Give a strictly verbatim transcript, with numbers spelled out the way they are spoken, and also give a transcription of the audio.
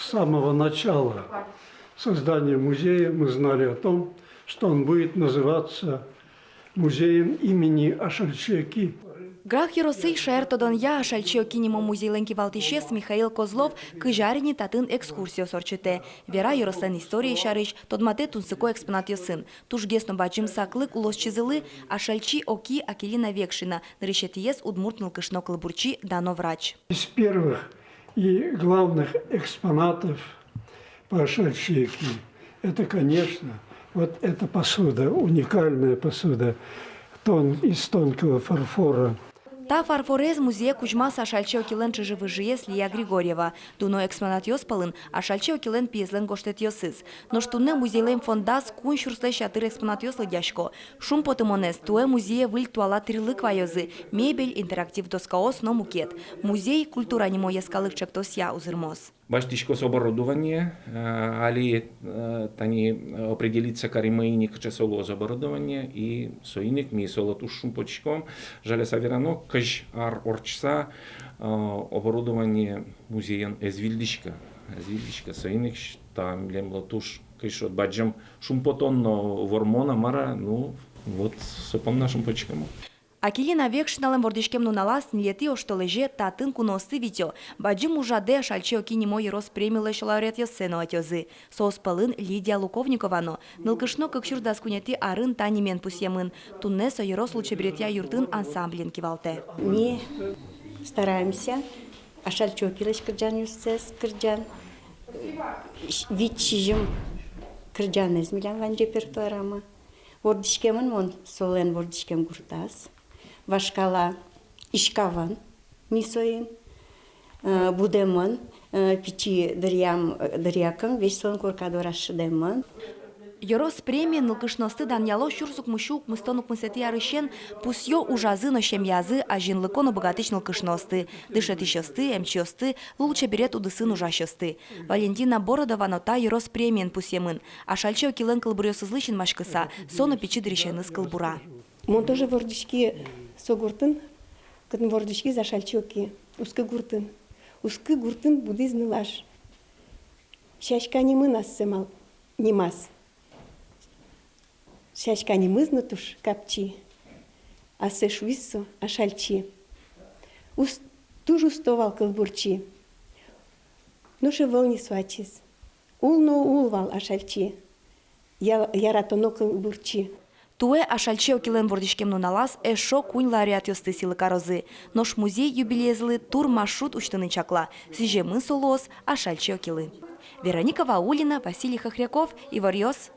С самого начала создания музея мы знали о том, что он будет называться музеем имени Ашальчи Оки. Грах ёросысь шаертодонъя Ашальчи Оки нимо музейлэн кивалтӥсез Михаил Козлов кызь ар ини татын экскурсиос ортчытэ. Вера ёрослэн история сярысь, тодматэ тунсыко экспонатъёсын. Тужгес но бадӟым саклык улосчизылы — Ашальчи Оки Акелина Векшина, нырысетӥез удмурт нылкышно кылбурчи, дано врач. Из первых и главных экспонатов по Ашальчи Оки — это, конечно, вот эта посуда, уникальная посуда, тон-, из тонкого фарфора. Та фарфорез музее кузьмаз Ашальчи Окилэн чыжы-выжыез Лия Григорьева. Дуно экспонатъёс пӧлын Ашальчи Окилэн пиезлэн гожтэтъёсыз. Нош туннэ музейлэн фондаз куинь сюрслэсь ятыр экспонатъёс лыдъясько. Шумпотымонэз, туэ музее выль туала тӥрлык ваёзы: мебель, интерактив доскаос но мукет. Музей «Культура» нимо йӧскалык ӵектосъя узырмоз. Басьтӥськоз оборудование, э, али, э, тани, э, определиться каримы ини, кыӵе со луоз оборудование, и соин ик ми солы туж шумпотӥськом. Жаляса верано, кызь ар ортчыса, э, оборудование музеен ӧз вильдӥськы, ӧз вильдӥськы. Соин ик ш-, та милемлы туж, кызьы шуод, бадӟым шумпотон но вормон-а, мар-а, ну, вот со понна шумпотӥськом. Акелина Векшиналэн вордӥськем нуналаз, ньылетӥ оштолэзе, татын куноосты витё. Бадӟым ужрадэ Ашальчи Оки нимо ёрос премилэсь лауреатъёссэ но ӧтёзы. Соос пӧлын Лидия Луковникова но. Нылкышно кык сюрс дас куинетӥ арын та нимен пусъемын. Туннэ со ёрос лулчеберетъя юртын ансамблен кивалтэ. Ми стараемся Ашальчи Окилэсь кырӟанъёссэс кырӟан. Вить-сизьым кырӟанэз милям вань репертуарамы. Вордӥськемын мон солэн вордӥськем гуртаз. Вашкала Ишкаван ми соин, э, будэмын, э, пичи дыръям, э, дыръякым весь солэн корка дораз шыдэмын. Ёрос премиен нылкышноосты данъяло сюрс укмыссю укмыстон укмысэтӥ арысен, пусъё ужазы но семьязы, азинлыко но быгатӥсь нылкышноосты, дышетӥсьёсты, эмчиосты, лулчеберет удысын ужасьёсты. Валентина Бородова но та ёрос премиен пусъемын. Ашальчи Окилэн кылбуръёсызлы синмаськыса, со но пичи дырысеныз кылбура. Мон тоже вордӥськи со гуртын, кытын вордӥськиз Ашальчи Оки, Ускы гуртын. Ускы гуртын будӥз нылаш. Сяська нимын ассэ мал-, нимаз. Сяська нимыз но туж капчи. Ассэ шуиз со Ашальчи. Ус-, туж усто вал кылбурчи. Нош ӧвӧл ни со ачиз. Ул но ул вал Ашальчи. Я-, яратоно кылбурчи. Туэ Ашальчи Окилэн вордӥськем нуналаз эшшо куинь лауреатъёсты сӥлы карозы. Нош музей юбилеезлы тур маршрут усьтыны чакла. Сӥземын со луоз Ашальчи Окилы. Вероника Ваулина, Василий Хохряков, «Иворъёс».